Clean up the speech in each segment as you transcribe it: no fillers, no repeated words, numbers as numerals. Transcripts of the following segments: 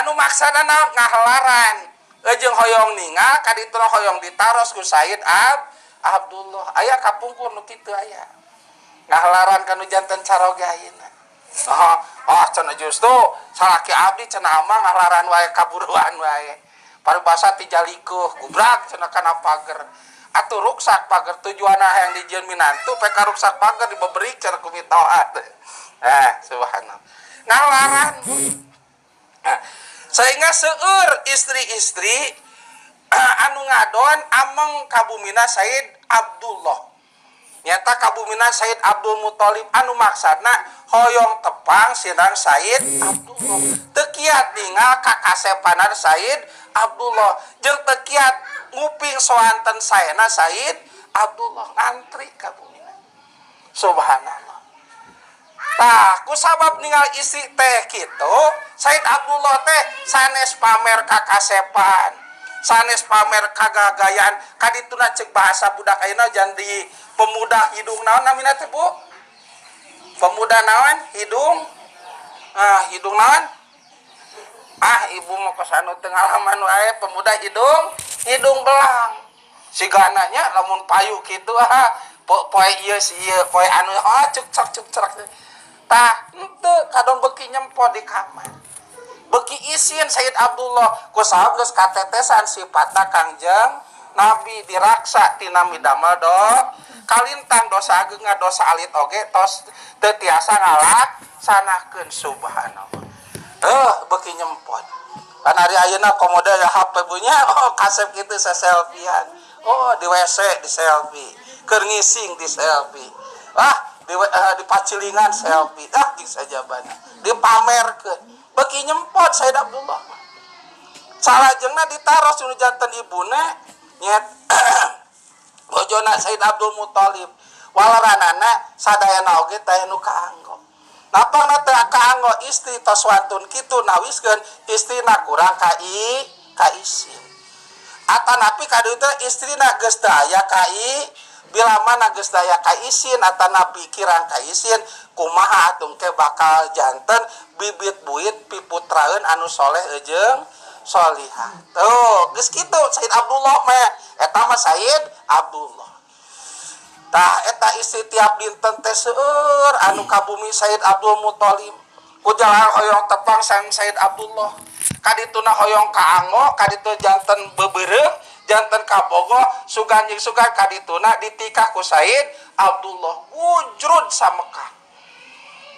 Anu maksana naon? Ngahelaran jeung hoyong ningal kadituna, hoyong ditaros ku Said Abdullah. Aya kapungkur nu kitu, aya ngahelaran kanu janten caroge ayeuna. Oh, oh, cenah, justru salaki abdi, cenah, amang ngahelaran wae, kaburuan wae. Paribasa tijalikuh gubrak cenah kana pager. Atuh ruksak pager, tujuanna yang dijieun minantu peka ruksak pager, dibeberik cenah ku mitoha. Eh, subhanallah. Ngahelaran. Nah, sehingga seueur istri-istri anu ngadon ameng kabumina Said Abdullah, nyata kabumina Said Abdul Muthalib, anu maksadna hoyong tepang sinang Said Abdullah, teu kiat ningal kakasepanan Said Abdullah jeung teu kiat nguping soanten saena Said Abdullah. Ngantri kabumina, subhanallah. Tah, ku sabab ningal istri teh kitu, Said Abdullah teh sanes pamer kakasepan, sanes pamer kagagayaan. Kadituna cek bahasa budak ayeuna jadi pemuda hidung naon namina teh, Bu? Pemuda naon? Hidung? Ah, hidung naon? Ah, ibu mau ke anu teu ngalaman wae, pemuda hidung hidung belang. Sigana nya lamun payu kitu, ah, poe ieu si ieu, poe anu, ah, cuk cak cuk cak. Tah, henteu, kadon beuki nyempot di kamar. Beuki isin Sayyid Abdullah ku sabab geus katetesan sifatna Kangjeng Nabi, diraksa tina midamel do kalintang dosa ageung, dosa alit oge tos teu tiasa ngalaksanakeun, subhanallah. Eh, beuki nyempot. Kan hari ayeuna komodo ya HP punya, oh, kasep kitu selfiean. Oh, di WC di selfie, keur ngising di selfie. Ah, di pacilingan selfie. Ah, jeung sajabana dipamerkeun. Beuki nyempot Said Abdullah. Salajengna ditaros nu janten ibuna, nyet bojona Said Abdul Muthalib. Waleranana sadayana oge teh nu kaanggo. Napangna teu kaanggo, istri tos wantun kitu, nawiskeun istrina kurang kaisin. Atanapi kadu teh istrina geus teu aya kai, bila mana geus teu aya kaisin atanapi kirang kaisin, kumaha atuh ke bakal janten bibit buit piputraeun anu soleh jeung solihah? Tuh, geus kitu Said Abdullah mah. Eta mah Said Abdullah. Tah, eta istri tiap dinten teh seueur anu ka bumi Said Abdul Muthalib ku jalan hoyong tepang sang Said Abdullah, kadituna hoyong kaanggo, kaditu janten bebereuh, janten kabogo, sugan jeung sugan, kadituna ditikah ku Said Abdullah, wujrud sa Mekah.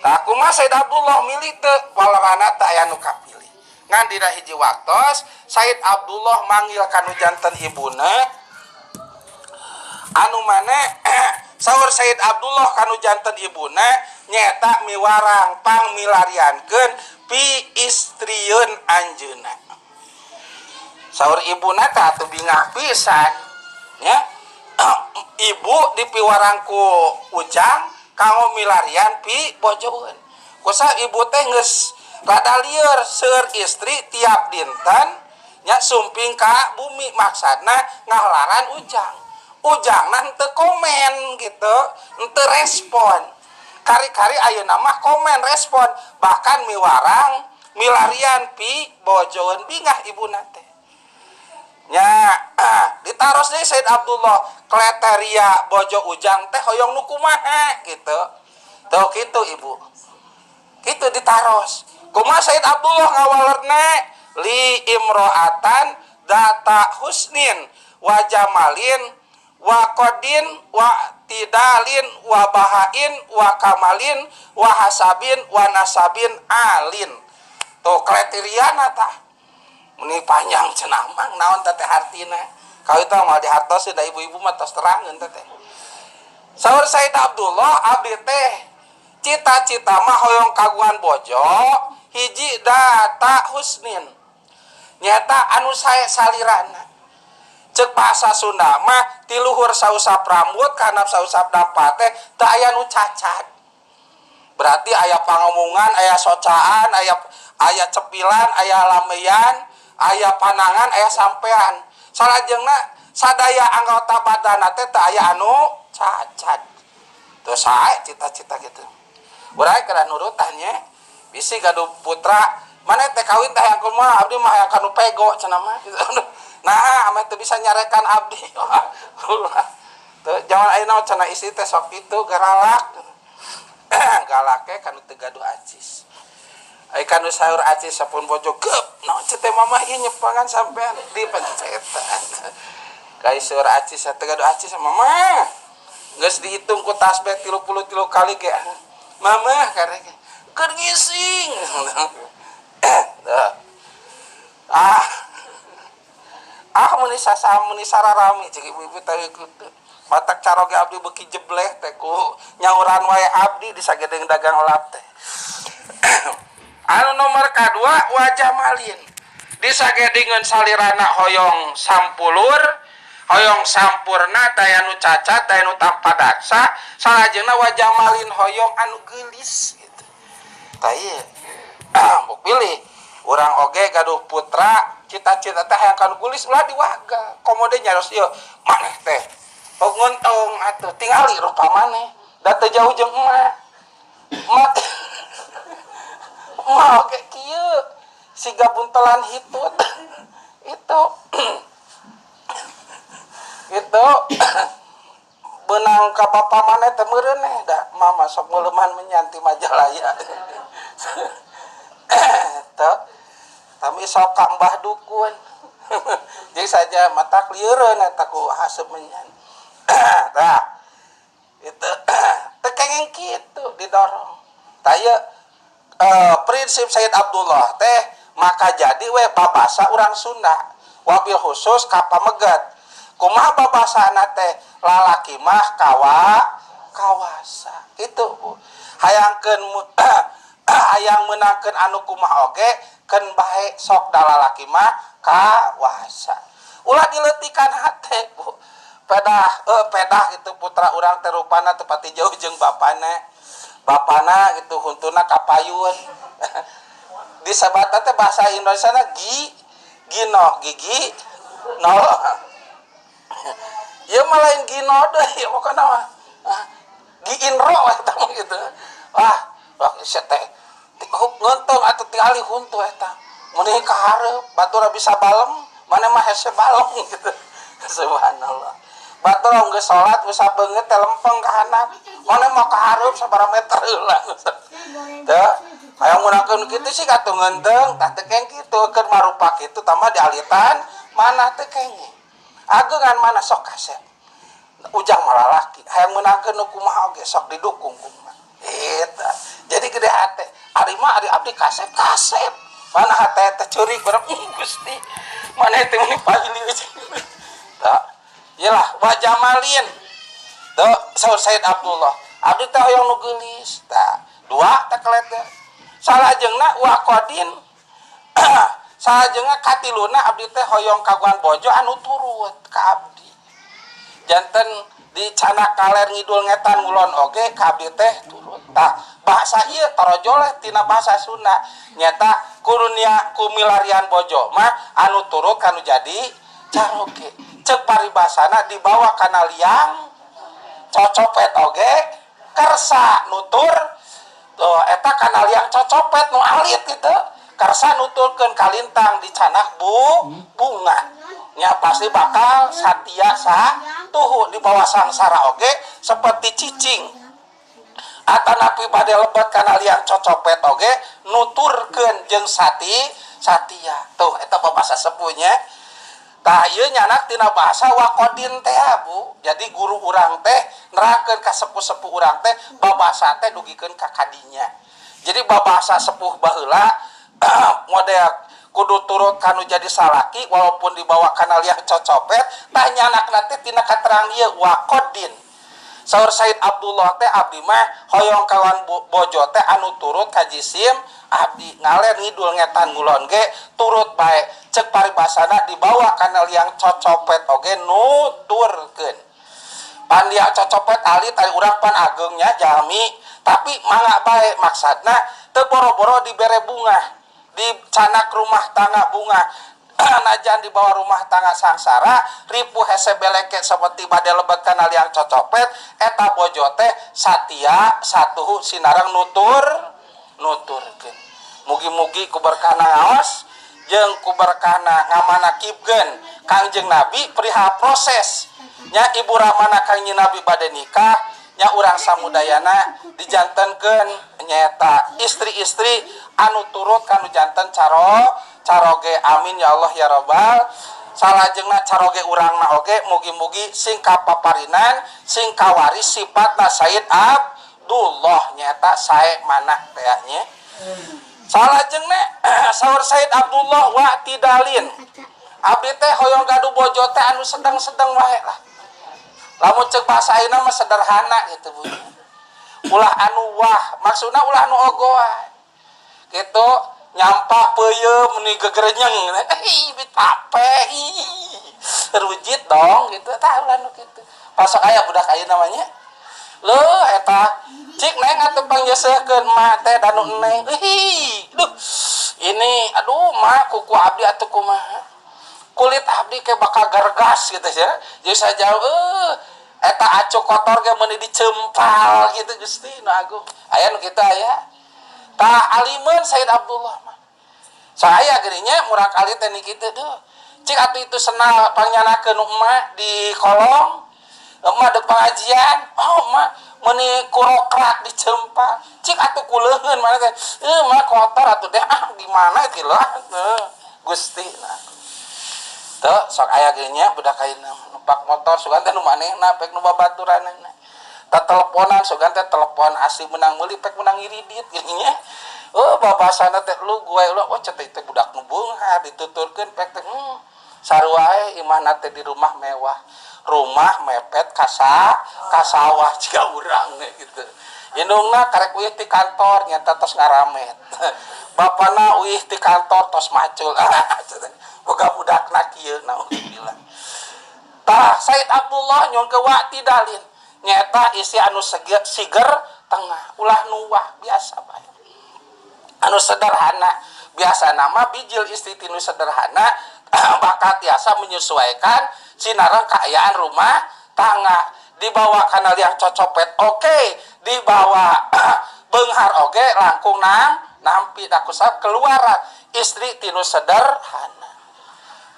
Tah, kumaha Said Abdullah, milih teu? Walerana teu aya nu kapilih. Ngan dina hiji waktos Said Abdullah manggil kanu janten ibuna, anu mana saur Said Abdullah kanu janten ibuna nyeta miwarang pang milariankeun pi istrieun anjeunna. Saur ibuna teh, atuh bingah pisan nya ibu dipiwarang ku ujang kanggo milarian pi bojoeun. Kusa ibu teh geus rada lieur, seueur istri tiap dinten nya sumping ka bumi, maksudna ngahelaran ujang. Ujangna henteu komen gitu, henteu respon. Kari-kari ayeuna mah komen, respon, bahkan miwarang milarian pi bojoeun. Bingah ibuna teh nya. Ditaros deui Said Abdullah, kriteria bojo ujang teh hoyong nu kumaha gitu. Tuh, kitu ibu, kitu ditaros. Kumaha Said Abdullah ngawalerna? Li imro'atan data husnin wa jamalin wa qadin wa tidalin wa bahain wa kamalin wa hasabin wa nasabin alin. Tuh, kriteriana tah. Meni panjang cenah mang, naon teh hartina? Kau itu mau dihartos da ibu-ibu mah tos terangeun teh. Saur Said Abdullah, abdi teh cita-cita mah hoyong kagungan bojo hiji data husnin, nyata anu sae salirana. Cek bahasa Sunda mah ti luhur sausap rambut kana sausap dapat teh teu aya nu cacat. Berarti aya pangomongan, aya socaan, aya aya cepilan, aya lameyan, aya panangan, aya sampean. Salajengna sadaya anggota badan teh teu aya anu cacat. Tuh, sae cita-cita gitu. Urang kada nurutan nya, bisi gaduh putra. Maneh teh kawin teh hayang kumaha? Abdi mah hayang kanu pego cenah mah gitu. Nah, ame teu bisa nyarekan abdi. Ulah. Teu zaman ayeuna cenah istri teh sok kitu garalak. Galak ge kanu teu gaduh acis. Ai kanu saur acis sapun bojo geup, naon teh mamah ieu nyepangan sampean dipencet. Kai saur acis teu gaduh acis, mamah. Geus dihitung ku tasbih 33 kali ge. Mamah karek keur ngising. Ah. Ah, mun sasa mun sararami cek ibu-ibu teh kitu. Matak caroge abdi beuki jebleh teh ku nyauran wae abdi di sagedeung dagang lap teh. Anu nomor kadua wajah malin. Di sagedingeun salirana hoyong sampulur, hoyong sampurna, taya nu cacat, taya nu tanpa daksa, salajengna wajah malin hoyong anu geulis gitu. Tah ieu. Ah, bok pilih. Urang oge gaduh putra, cita-cita teh hayang kanu geulis, ulah diwaga. Komo deui nyaros ieu, maneh teh. Oh, nguntung atuh tingali rupa maneh. Da teu jauh jeung emak. Emak teh emak oge kieu. Siga buntelan hitut. Itu. Itu beunang ka bapa maneh teh meureun eh da mama sok meuleuman menyan ti Majalaya. Teu. Kami sok ka Mbah Dukun. Jadi saja matak lieureun eta ku haseup menyan. Tah. Itu teu kenging kitu didorong. Tah ieu prinsip Sayyid Abdullah teh maka jadi we babasa urang Sunda. Wabil khusus ka pameget. Kumaha babasana teh, lalaki mah kawasa. Itu Bu. Hayangkeun hayang meunangkeun anu kumaha oge keun bae sok da lalaki mah kawasa. Ulah dileutikan hate, Bu. Pedah pedah gitu putra urang teh rupana teu pati jauh jeung bapana. Bapana gitu huntuna kapayun. Disebutna teh bahasa Indonesia na gi gino gigi nol. Ieu mah lain gino deui pokona mah. Ah, gi inro eta mah gitu. Wah, wah sia teh ngeunteung atuh tingali huntu eta. Mun ka hareup batur bisa balem, maneh mah hese balem gitu. Subhanallah. Batur geus salat geus sabeungeut teh lempeng ka handap. Maneh mah ka hareup sabaraha meter heula. Teu hayang meunangkeun kitu sih katuh ngeunteung, tah teu keng kitu keur marupa kitu tambah dialitan mana teu kenging. Ageungan mana sok kasep. Ujang mah lalaki, hayang meunangkeun nu kumaha oge sok didukung kumaha. Eta. Jadi gede hate. Ari mah ari abdi kasep kasep. Mana hate teh ceurik bareng Gusti. Mana teh meuni pahili. Tah. Iyalah wajah malin. Tuh saur Said Abdullah. Abdi teh hoyong nu geulis. Tah, dua teh kelet teh. Salajengna waqodin. Salajengna katiluna abdi teh hoyong kagungan bojo anu turut ka abdi. Janten dicanak kaler ngidul ngetan ngulon oge ka abdi teh turut. Tah, bahasa ieu tarojoleh tina bahasa Sunda. Nyata kurunia kumilarian bojo mah anu turut kanu jadi caroge. Cek paribasana dibawa kana liang cocopet oge kersa nutur tuh eta kana liang cocopet nu alit gitu. Karsa nuturkeun kalintang dicanak bu bunga nya pasti bakal satia sa tuhu di bawah sangsara oge seperti cicing atanapi bade lebet kana liang cocopet oge nuturkeun jeung satia tuh eta bahasa sepuhnya. Tah ieu nyanak tina bahasa waqodin teh, Bu. Jadi guru urang teh nerangkeun ka sepuh-sepuh urang teh babasa teh dugikeun ka kadinya. Jadi babasa sepuh baheula model kudu turut kanu jadi salaki walaupun dibawa kana liang cocopet. Tah, nyanakna teh tina katerangan ieu waqodin. Saur Said Abdullah teh abdi mah hoyong kawan bojo teh anu turut ka jisim abdi, ngaler ngidul ngetan ngulon ge turut bae. Cek paribasana dibawa kana liang cocopet oge nuturkeun. Pan liang cocopet alit, ari urang pan ageungnya jalmi, tapi mangga bae, maksudna teu boro-boro dibere bunga dicanak rumah tangga bunga. Najan di bawah rumah tangga sangsara ripuh hese beleke seperti bade lebet kana liang cocopet, eta bojo teh satia satuhu sinareng nuturkeun. Mugi-mugi ku berkahna ngaos jeung ku berkahna ngamanakibkeun Kangjeng Nabi perihal proses nya Ibu Ramana Kangjeng Nabi bade nikah nya, urang samudayana dijantenkeun nyaeta istri-istri anu turut kanu janten caroge. Amin ya Allah ya Robbal. Salajengna, caroge urangna oge mugi-mugi sing kapaparinan, sing kawaris sifatna Said Abdullah, nyaeta sae manah teh nya. Salajengna, saur Said Abdullah, wa'tidalin, abdi teh hoyong gaduh bojo teh anu sedang-sedang wae lah. Lamun cek bahasa ayeuna mah sederhana gitu, Bu. Ulah anu wah, maksudna ulah anu ogoan gitu, nyampak peuyeum meni gegerenyeng, ih pape, ih rujit dong gitu. Tah, ulah nu kitu. Pasok aya budak ayeuna namanya loh eta, "Cik, Neng, atuh pangjeuseuhkeun mak teh danu neng." Ih, duh, ini aduh mak, kuku abdi atuh kumaha, kulit abdi kayak bakal gargas gitu ya. Jadi saya jauh eta acuk kotor ge meuni dicempal gitu. Gusti nu agung, aya nu kitu aya. Tah, alimeun Said Abdullah mah. Saya geuning murang kali teh ni kitu, "Duh, cik atuh itu senal pangyanakeun emak di kolong, emak dek pengajian." "Oh, emak meuni kurokrak dicempal." "Cik atuh ku leungeun mana teh." "Eh, emak kotor atuh deh." Ah, di mana kieu lah. Gusti nah. Tuh, sok aya ge nya budak ayeuna numpak motor sugan teh nu manehna pek nu babaturanna. Tah, teleponan sugan teh telepon asli menang meuli pek menang ngiridit gini nya. Oh, babasana teh lu gue lu, oh cetek teh budak nu beunghar dituturkeun pek teh sarua wae imahna teh di rumah mewah. Rumah mepet ka sawah jiga urang gitu. Indungna karek uih ti kantor nyata tos ngaramet. Bapana uih ti kantor tos macul. Boga budakna kieu, naudzubillah. Tah, Said Abdullah nyuhunkeun wa'tidalin. Nyata isi anu seger, siger tengah, ulah nuwah, biasa bae. Anu sederhana. Biasa nama bijil istri tinu sederhana bakal tiasa menyesuaikan sinareng keayaan rumah tangga. Dibawa kana liang cocopet oke, okay. Dibawa beunghar oge langkung nang nampi dakusa keluar istri tinu sederhana.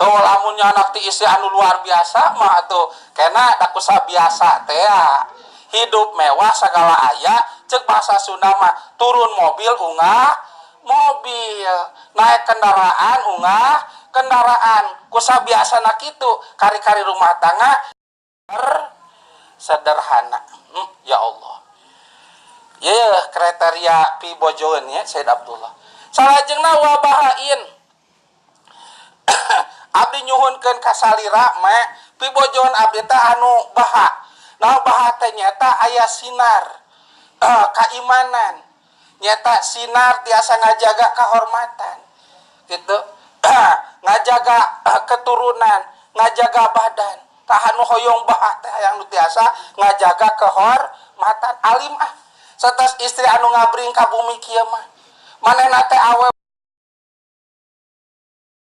Tuh, lamunnya anak ti istri anu luar biasa mah atuh kena dakusa biasa teh hidup mewah segala aya. Cek bahasa Sunda mah turun mobil ungah mobil, naik kendaraan ungah kendaraan. Kusa biasa nak itu kari-kari rumah tangga sederhana. Ya Allah ya, kriteria pibojoeun ya Said Abdullah. Salajengna, wabahain, abdi nyuhunkeun ka salira ma pibojoeun abdi teh anu baha. Nah, baha teh nyata aya sinar keimanan, nyata sinar tiasa ngajaga kehormatan gitu, ngajaga keturunan, ngajaga badan. Tah, anu hoyong baha teh hayang nu tiasa ngajaga kehormatan, alim ah, serta istri anu ngabring ka bumi kieu mah manehna teh awe.